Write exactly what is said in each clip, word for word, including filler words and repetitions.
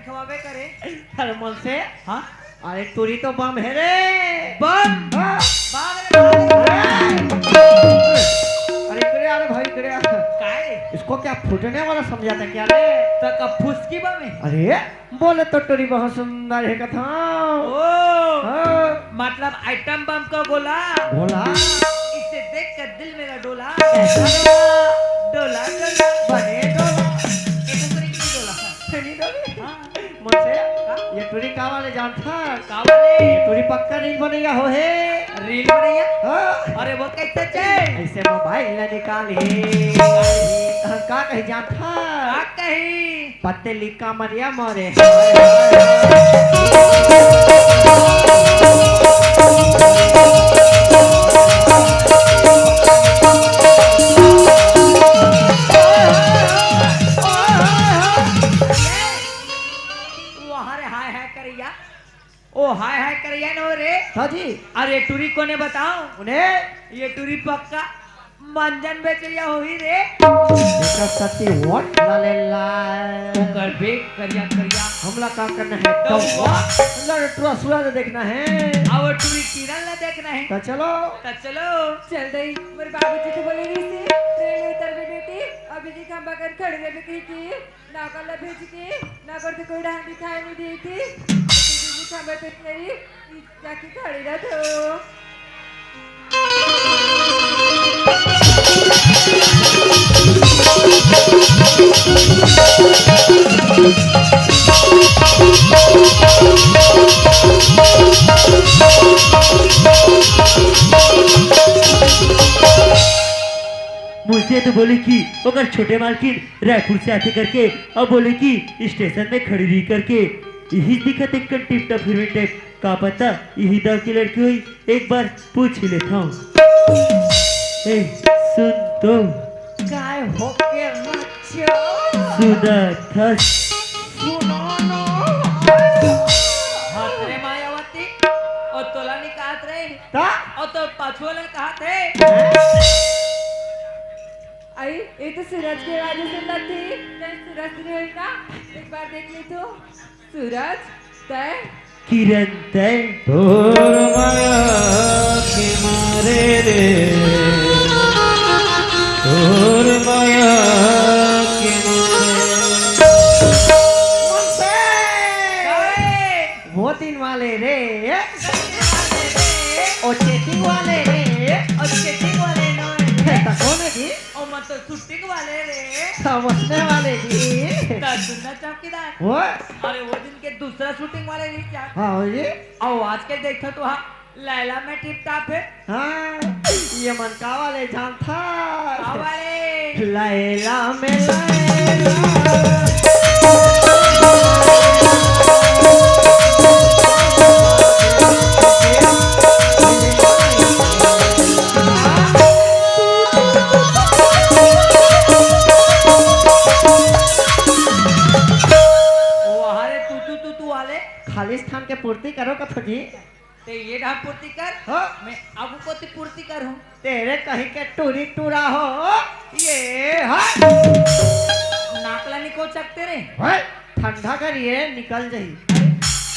खवाबे करे। अरे मन से। हाँ। अरे टूरी तो बम हे रे। बम? हाँ। भाग रे, भाग रे। अरे इकडे आ रे भाई, इकडे आ। काय रे? इसको क्या फूटने वाला समझा था क्या रे? तो का फुसकी बम हे? अरे बोले तो टूरी बहुत सुंदर हे कथा। ओ। हाँ। मतलब आइटम बम का गोला। गोला। इसे देख कर दिल मेरा डोला। कैसा डोला? डोला, डोला। बने डोला। ये कुकुरी क्यों डोला? नहीं डोली? हाँ। मन से, हाँ? ये टूरी का वाले जानथा? का वाले? ये टूरी पक्का रील बनैया हो हे। रील बनैया? हाँ। अरे वो कैसे चे? ऐसे मोबाइल ला निकाल हे। हम का कही जानथा? का कही? पतली कमरिया मोरे। वो हरे हाय हाय करैया। ओ हाय हाय करैया नो रे। हाँ जी। अरे टूरी कोने बताओ? उन्हें? ये टूरी पक्का मंजन बेचैया होही रे। एकर सती वोट ला ले ला। ओकर बेग करिया करिया। हमला का करना है? दौआ। दौआ। हमला टूरा सुरा ले देखना है। अब टूरी किरण ला देखना है। तो चलो। तो चलो। चल दई, मोर बाबूजी तो बोले रही थी, ट्रेन में उतरबे बेटी, अभी जी खंबा कर खड़े रहे बेटी की। नौकर ला भेज के, नौकर तो कोई डहान दिखाई नहीं देती। लेकिन बीबी खबर तो तेरी, जाके खड़ी रह तो। मुझे तो बोली कि ओकर छोटे मालकिन रायपुर से आथे करके, अउ बोले कि स्टेशन में खड़ी रही करके। इही दिखत एकदम टिप टॉप हीरोइन टाइप, का पता इही दाव की लड़की होही, एक बार पूछ ही लेथंव। ए, सुन तो। काय हो गे मच्छर? सुनत हस? सुनो ना। हत रे मायावती, ओ तोला निकात रे। का? ओ तो पाछू वाला कहात हे। आई, ये तो सूरज के आवाज सुनत थी। नहीं, सूरज नहीं होई का? एक बार देख ले तो। सूरज, तय? किरण, तय? तोर माया के मारे रे, तोर माया के मारे। वो दिन वाले रे, ओ चेटिंग वाले रे, ओ चेटिंग वाले नो रे। हे, त कौन है जी? ओ, मैं तो शूटिंग वाले रे। समझने वाले जी। त सुनना चौकीदार। वो? अरे, वो दिन के दूसरा शूटिंग वाले नहीं क्या? हाँ, हो जी। और आज के देखो तो हाँ, लैला में टिप टॉप है। हाँ, ये मन का वाले जानथा। का वाले? लैला में लैला। वाह रे, तू, तू, तू, तू वाले। खालिस्तान के पूर्ति करो कथो जी। ते ये ढाक पूर्ति कर, हाँ। मैं आगू कोती पूर्ति कर हूँ। तेरे कहीं के टूरी टूरा हो। ये, हाँ। नाकला निको चकते रे। हाँ, ठंडा कर ये निकल जाही।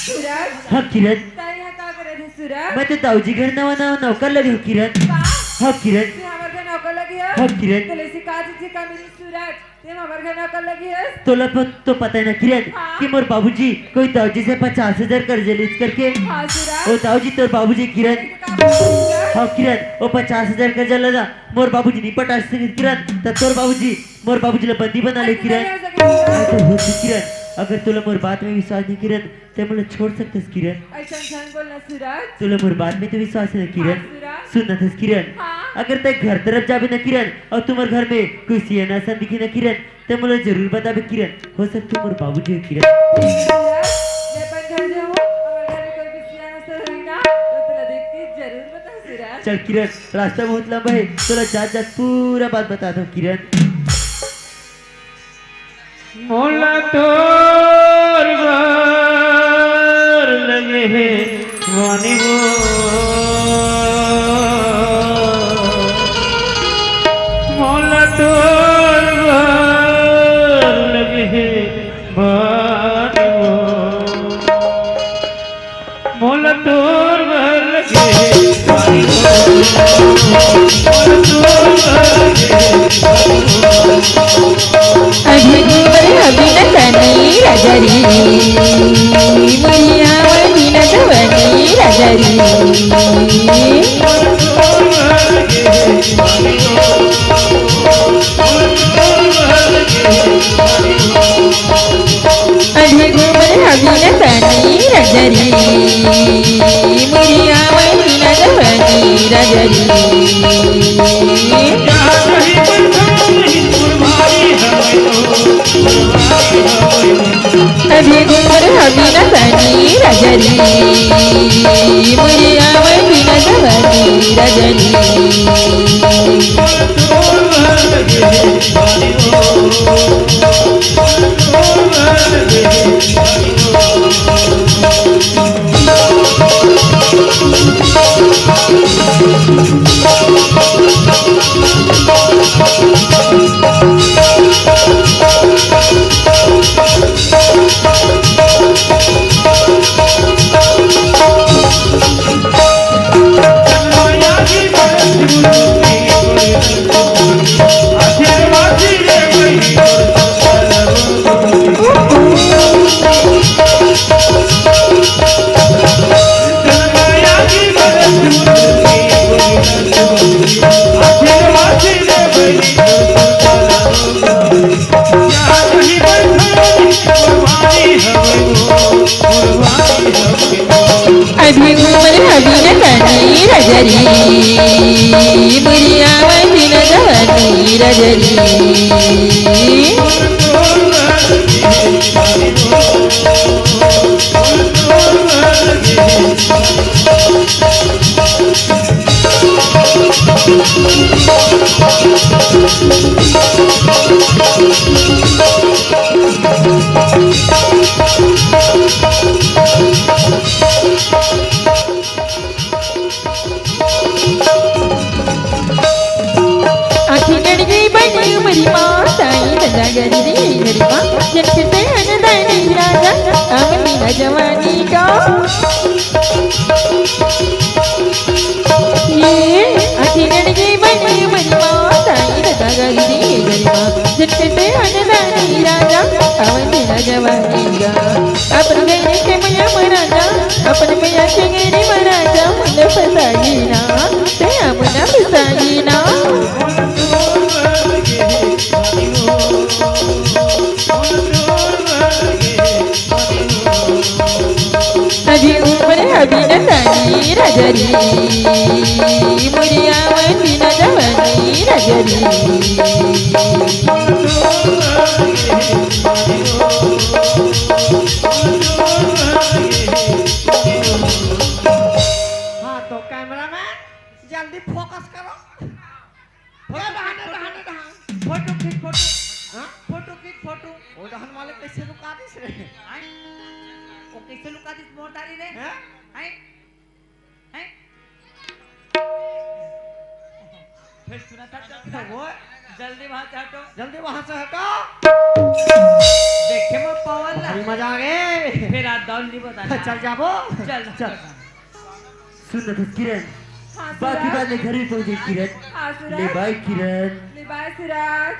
सूरज। हाँ, किरण। ताई यहाँ का करे थे सूरज? मैं तो दाऊजी घर नवा नवा नौकर लगे हूँ, किरण। का? हाँ, किरण। तू हमारे घर नौकर लगी है? हाँ, किरण। तो लेसी का चीज का मेरी सूरज? ते हमर घर नौकर लगी हस? तोला प-, तो पता है ना किरण, हाँ। कि मोर बाबूजी कोई दाऊजी से पचास हजार कर्जा लीस करके। हाँ, सूरज। ओ दाऊजी, तोर बाबूजी किरण। तेरे को का बोलती है? हाँ किरण, ओ पचास हजार कर्जा ला मोर बाबूजी नहीं पटा सके किरण, त तोर बाबूजी, मोर बाबूजी ला बंदी बना ले ऐसे किरण। नहीं हो सके, सूरज। हाँ, तो हो चुकी किरण, अगर तोला मोर बात में विश्वास नहीं किरण, ते मोला छोड़ सकथस किरण। ऐसा झन बोलना सूरज। तोला मोर बात में तो विश्वास है ना किरण? हाँ, सूरज। सुनत हस किरण? हाँ। अगर ते घर तरफ जाबे ना किरण, और तुम्हार घर में कोई सियाना सन दिखे ना किरण, ते मोला जरूर बताबे किरण। हो सकथे मोर बाबूजी हो किरण। ठीक है सूरज, मैं अपन घर जाऊँ, अगर घर में कोई भी सियाना सन होई ना, तो तोला देख के जरूर बताऊँ सूरज। चल किरण, रास्ता बहुत लंबा है, तोला जात जात पूरा बात बता दूँ किरण। मोला तोर बर लगे हे वानी वो। मोला तोर बर लगे हे वानी वो। राजा रे, मुरिया वही न जवानी राजा रे। अभी घूमर हबी न तानी राजा रे, मुरिया वही न जवानी राजा रे। अभी घूमर हबी न तानी राजा रे, मुरिया वही न जवानी राजा रे। अभी घूमर हबी न तानी राजा रे, मुरिया वही न जवानी राजा रे। आँखी गड़ गई बनी मरी माँ, साईं दादा गरी रे गरी माँ, जन फिरते अनदानी राजा, अब मेरा जवानी का। ये आँखी गड़ गई बनी मरी माँ, साईं दादा गरी रे गरी माँ, जन फिरते अनदानी राजा, अब मेरा जवानी का। अपन गैरी के मैया मरा जा, अपन मैया के गैरी मरा जा, मुन्ने फसाई ना, ते मुन्ने फसाई ना। अभी उम्र अभी न तानी राजा रे, मुरिया वही न जवानी राजा रे। हाँ, तो कैमरामैन, जल्दी फोकस करो। फोटो, डहान, डहान, डहान। फोटो खींच, फोटो। हाँ? फोटो खींच, फोटो। ओ डहान वाले कैसे लुका दिस रे? हैं? वो कैसे लुका दिस मोर दारी रे? हैं? हैं? हैं? फिर सुना था चौकीदार? तो वो जल्दी वहां से हटो। जल्दी वहां से हटो। देखे मैं पावल ला। भारी मजा आ गए। फिर आज दौड़ नहीं बताना। चल जाबो। चल, चल। चल। सुन न तो किरण। हाँ, बाकी सुरज। बाद में घर ही पहुंचे किरण। हाँ, सुरज। ले बाय किरण। ले बाय सुरज।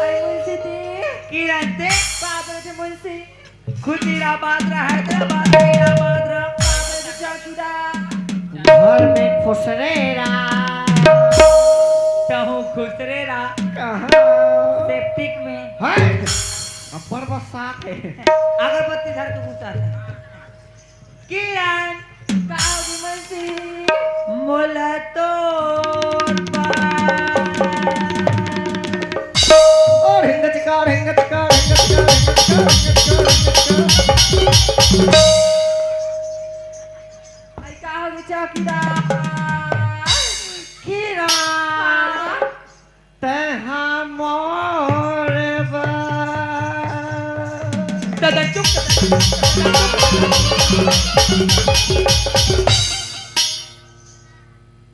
अरे मुंशी जी। किरण दे। बाप रे मुंशी। खुशी रा बात रा, हैदराबाद रा बात रा। बाप रे चौकीदार। घर में खुश रहे रा। तहु खुश रहे रा। कहाँ? सेप्टिक में। है। अब्बर बस साथ है। अगरबत्ती धर के घुसा था। किरण। का होगी मौसी? मोला तोर पास। और हिंग चिकार, हिंग चिकार, हिंग चिकार, हिंग चिकार, हिंग चिकार। आई का होगी चौकीदार? किरण। हाँ। तैं हा मोर बर। दादा चुप।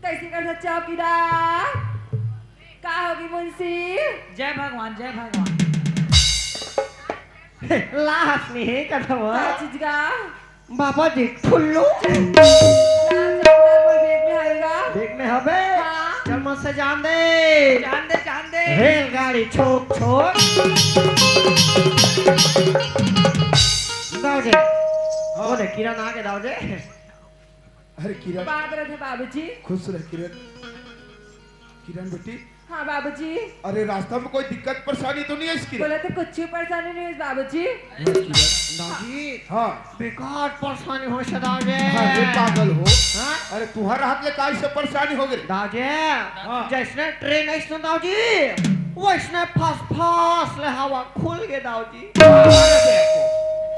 कैसे कर सच्चा पीड़ा? का होगी मुंशी? जय भगवान, जय भगवान। लाश नहीं हे कथव। का चीज का? बाबा जी, ठुल्लू। ना, चल, चल, कोई बैग में आएगा। बैग में हवे? हाँ। चल, मन से जान दे। जान दे, जान दे। रेलगाड़ी छोक, छोक। दाऊ जी। हाँ। ओ दे, किरण आगे, दाऊ जी। अरे किरण। बाप रे बाबूजी। खुश रह किरण। किरण बेटी। हाँ बाबूजी। अरे रास्ता में कोई दिक्कत परेशानी तो नहीं है इसकी? बोला तो कुछ परेशानी नहीं है बाबूजी। हाँ, किरण। दाऊ जी। हाँ। बेकार परेशानी होइस हे दाऊ जी। हाँ, ये पागल हो। हाँ? अरे तुम्हारा हाथ ले काहे से परेशानी हो गई? दाऊ जी। हाँ। जैसने ट्रेन आइस ना दाऊ जी, वैसने फस फस ले हवा खुल गे दाऊ जी। अरे देखो,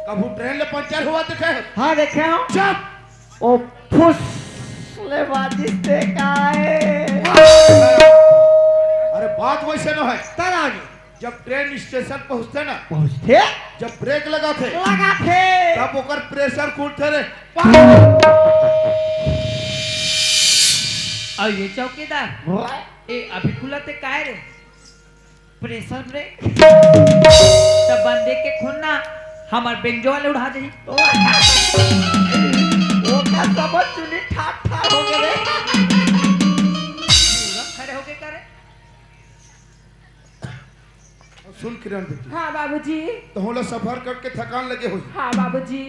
कभू ट्रेन ले पंचर हुआ देखे हो? हाँ, देखे हो। चुप। ओ फुस ले बाजिस ते काय? अरे बात वैसे न है। तब दाऊ जी। जब ट्रेन स्टेशन पहुंचथे ना, पहुंचथे? जब ब्रेक लगाथे, लगाथे। तब ओकर प्रेशर खुलथे रे। अउ ये चौकीदार, ओए। ए अभी खुलथे काय रे? Pressure brake. त बंदे के खून ना हमर बेंजो वाले उड़ा जाही। ओकर समझ चुनी ठाठ ठाठ हो गे रे। पूरा खड़े होके करे। सुन किरण बेटी। हाँ बाबूजी। तोहला सफर करके थकान लगे होही। हाँ बाबूजी।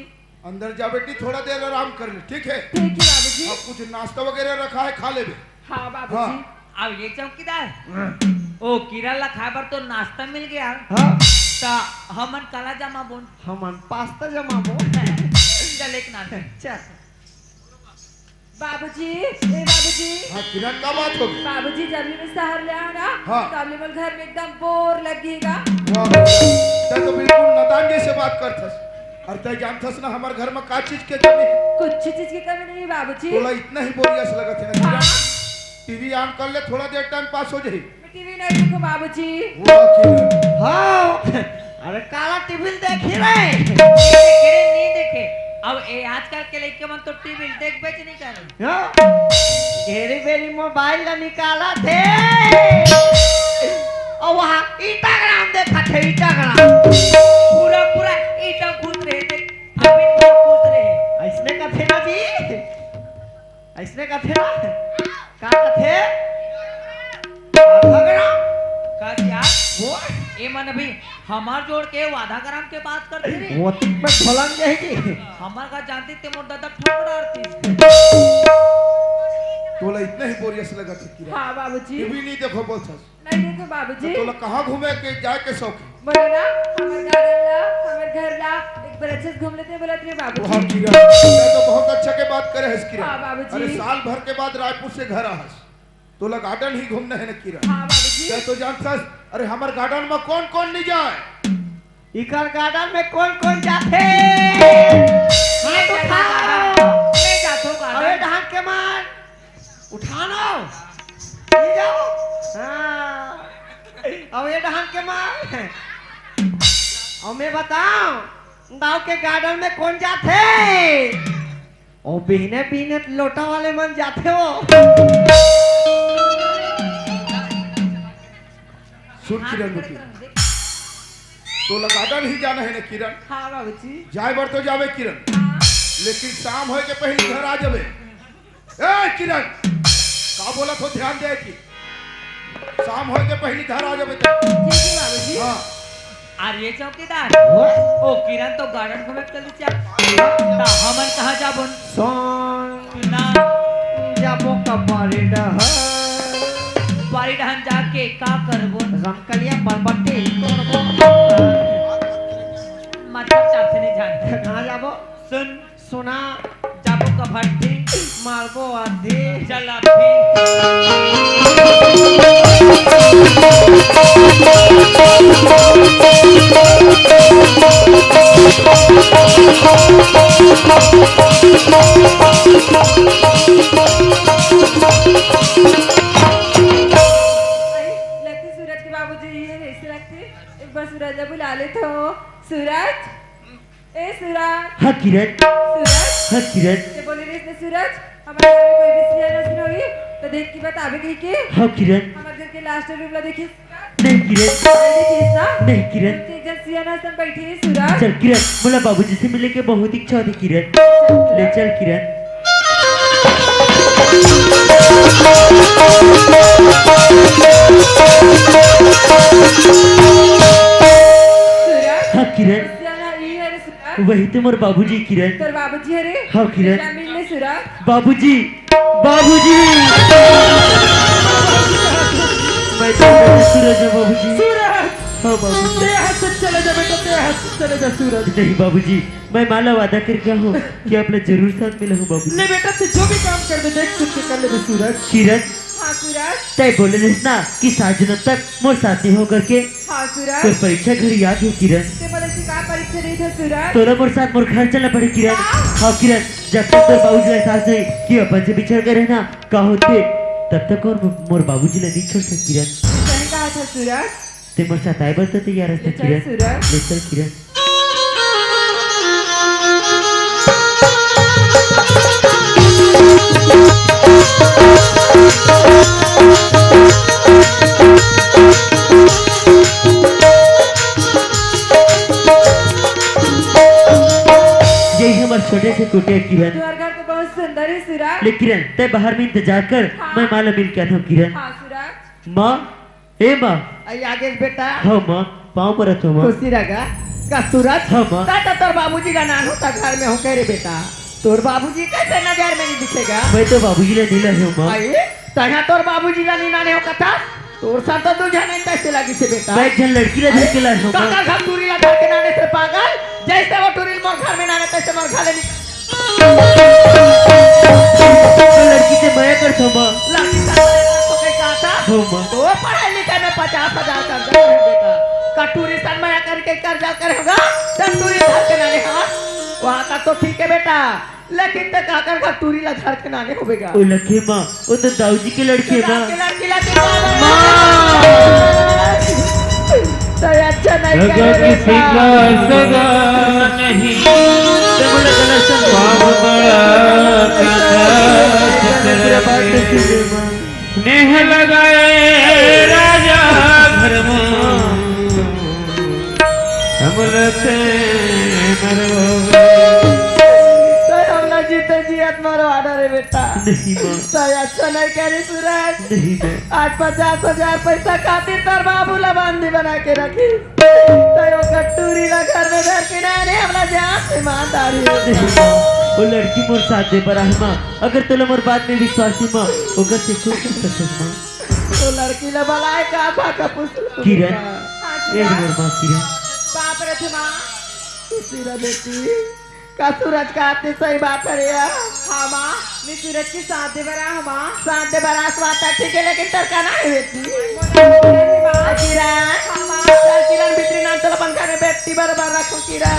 अंदर जा बेटी, थोड़ा देर आराम कर ले, ठीक है? ठीक है बाबूजी। अब कुछ नाश्ता वगैरह रखा है, खा लेबे। हाँ बाबूजी। हाँ। अब ये चौकीदार, हाँ। ओ किरण ला खाए बर तो नाश्ता मिल गया। हाँ। त हमन काला जमाबोन? हमन पास्ता जमाबोन। चल एक नाश्ता। चल। बाबूजी, ए बाबूजी। हाँ, किरण, का बात होगे? बाबूजी, जब ले मैं शहर ले आया ना, हाँ। तब ले मोर घर में एकदम बोर लगेगा। वाह, तै तो बिल्कुल नादान जैसे बात करथस। अउ तै जानथस ना, हमर घर में का चीज के कमी है? कुछ चीज की कमी नहीं है, बाबूजी। तोला इतना ही बोरियस लगत है ना, किरण? हाँ। टीवी on कर ले, थोड़ा देर टाइम पास हो जाही। मैं टीवी नहीं देखूं बाबूजी। वाह, किरण। हाँ। अरे काला टीवी ल देखही रे। नहीं देखे रे, नहीं देखे। अब ए आजकल के लइका मन तो टीवी ल देखबे च नहीं करे। हाँ? घेरी बेरी मोबाइल ला निकालथे। अउ वहाँ Instagram देखथे, Instagram। पूरा, पूरा Instagram खुश रहे, देख, अभी खुश रहे। अइसने कथे ना जी। अइसने कथे ना? का कथे? आधा ग्राम। का जी यार? वो? ए मन अभी हमार जोड़ के आधा ग्राम के बात करथे रे। वो तिक में ढोलन जाही जी। हमार का जानती ते मोर दादा ठोक डारती। तोला इतना ही बोरियस लगत है किरण। हाँ बाबूजी। टीवी नहीं देखो बोलथस। नहीं देखो बाबूजी। तो तोला कहाँ घूमे के जाए के शौक है? बोले ना, हमर गार्डन ला, हमर घर ला, एक बार अच्छे से घूम लेते बोलत रे बाबूजी। बहुत किरण, तै तो बहुत अच्छा के बात करे हस किरण। हाँ बाबूजी। अरे साल भर के बाद रायपुर से घर आहस, तोला गार्डन ही घूमना है ना किरण? हाँ बाबूजी। तै तो जानथस, अरे हमर गार्डन में कौन कौन नहीं जाए? इकर गार्डन में कौन कौन जाथे? हाथ उठाओ। मैं जाथों गार्डन। अरे ढांक के मार। उठानो। ये जाओ। हाँ। अब ये ढांक के मार। अब मैं बताऊं, दाऊ के गार्डन में कौन जाथे? ओ बिहने बिहने लोटा वाले मन जाथे हो। सुन किरण बेटी, तोला गार्डन ही जाना है ना किरण? हाँ बाबूजी। जाए बर तो जाबे किरण, हाँ। लेकिन शाम होए के पहली घर आ जाबे। ए किरण, का बोलत हो, ध्यान दे कि शाम होए के पहली घर आ जाबे तो। ठीक है बाबूजी। हाँ। अरे चौकीदार, ओ किरण तो गार्डन घूमे चली जा। त हमन कहाँ जाबोन? सोन। ना। जाबो का बारी डहन। बारी डहन जाके का करबोन? रमकलिया बरबट्टी तोड़बो। मतलब चाहते नहीं जानते। कहाँ जाबो? सुन। सुना। जाबो का भट्टी। मारबो आधी। चल अभी। लगती सूरज के बाबूजी ये ऐसे लगते। एक बार सूरज ला बुला लेथों। सूरज। ए सूरज। हाँ किरण। सूरज। हाँ किरण। ये बोले रे इसने सूरज, हमारे घर में कोई भी स्त्री ना सुनो ही, तो देख के बताबे कही के। हाँ किरण। हमारे घर के लास्ट रूम ला देखिए सूरज। नहीं किरण। नहीं किरण। नहीं किरण। एक झन सियान असन बइठे हे सूरज। चल किरण, मोला बाबूजी से मिले के बहुत इच्छा होथे किरण। चल ले चल किरण। सूरज। हाँ किरण। सियान ह इही हरे सूरज। वही तो मोर बाबूजी किरण। तोर बाबूजी हरे। हाँ किरण। जा मिल ले सूरज। बाबूजी, बाबूजी। मैं तो सूरज हूँ बाबूजी। सूरज। हाँ बाबूजी। तें यहाँ से चले जा बेटा, तें यहाँ से चले जा सूरज। नहीं बाबूजी, मैं माँ ला वादा करके आए हूँ कि आप ला जरूर साथ मिलाहूँ बाबूजी। नहीं बेटा, तैं जो भी काम करबे, देख सुन के कर लेबे सूरज। किरण। हाँ सूरज। तैं बोले रहिस ना कि सात जनम तक मोर साथ में हो करके। हाँ सूरज। तोर परीक्षा घड़ी आ गे किरण। तैं मोला से का परीक्षा देत हस सूरज? तोला मोर साथ मोर घर चलना पड़ही किरण। हाँ। हाँ किरण, जब तक तोर बाबूजी ला एहसास नहीं कि अपन से बिछड़ गे रहे ना का होथे, तब तक मोर, मोर बाबूजी ला नहीं छोड़ सकंव किरण। सही कहत हस सूरज। तैं मोर साथ आए बर तो तैयार हस ना ले चल किरण। सूरज। ले चल किरण। ये हमर छोटे से कुटिया किरण। तोर घर तो बहुत सुंदर हे सूरज। ले किरण, तैं बाहर में इंतजार कर, हाँ। मैं माँ ला मिल के आथंव किरण। हाँ सूरज। माँ, ए माँ। आई आगे बेटा। हाँ माँ, पाँव परत हँव माँ। खुशी रह गा। का सूरज? हाँ माँ। तैं तो तोर बाबूजी ला नानहू त घर में हो कहे रे बेटा। तोर बाबूजी कैसे नजर में नहीं दिखे गा? मैं तो बाबूजी ला नहीं लाए हँव माँ। आई, तैं हा तोर बाबूजी ला नहीं लाने हँव कथस? तोर सन तो दू झन तैसे लगिस हे बेटा। मैं एक झन लड़की ला धर के लाए हँव माँ। काकर घर टूरी ला धर के लाने हस रे पागल? जैसे वो टूरी मोर घर में लाने तैसे मोर घर ले निकल। तो लड़की से मया करत हँव माँ। लड़की से मया करत हँव कहे का? हाँ माँ। तोर पढ़ाई लिखाई में पचास हजार कर्जा हे बेटा। का टूरी सन मया करके कर्जा करे होगा? तब टूरी धर के लाने हस। वहाँ तक तो ठीक हे बेटा, लेकिन तैं काकर घर टूरी ला धर के लाने हस गा? ओ लखे माँ, वो तो दाऊ जी के लड़की हे माँ। के लड़की ला के माँ। तो अच्छा नहीं लगा करे किसी बेटा। का सगा नहीं, तब लगा लसन बाप बड़ा काका ससुर में। नेह लगाए राजा घर में, हम लते मरवावे। तो हमला जीते जियत मरवा डरे बेटा। नहीं माँ। तो अच्छा नहीं करे सूरज। नहीं माँ। आज पचास हजार पैसा खातिर तोर बाबू ला बंदी बना के रखिस। तैं ओकर टूरी ला घर में धर के लाने हस, हमला जान से ईमानदारी हे। नहीं माँ, वो लड़की मोर साथ दे बर आहे माँ। अगर तोला मोर बात में विश्वास हे माँ, ओकर से कुछ नहीं कर सकत माँ। वो लड़की ला बलाए का भाखा पुसलू किरण। हाँ, ए मोर माँ किरण। बाप रे माँ। तेरा बेटी। का सूरज का आते सही बात हे रे? हाँ माँ, मैं सूरज के साथ दे बर आए हँव माँ। साथ दे बर आस बात हे, ठीक हे, लेकिन तोर का नाम हे बेटी? मोर नाम किरण हे माँ। किरण। हाँ माँ। चल किरण, भीतरी लान, तोला अपन घर में बेटी बरोबर रखहूँ किरण।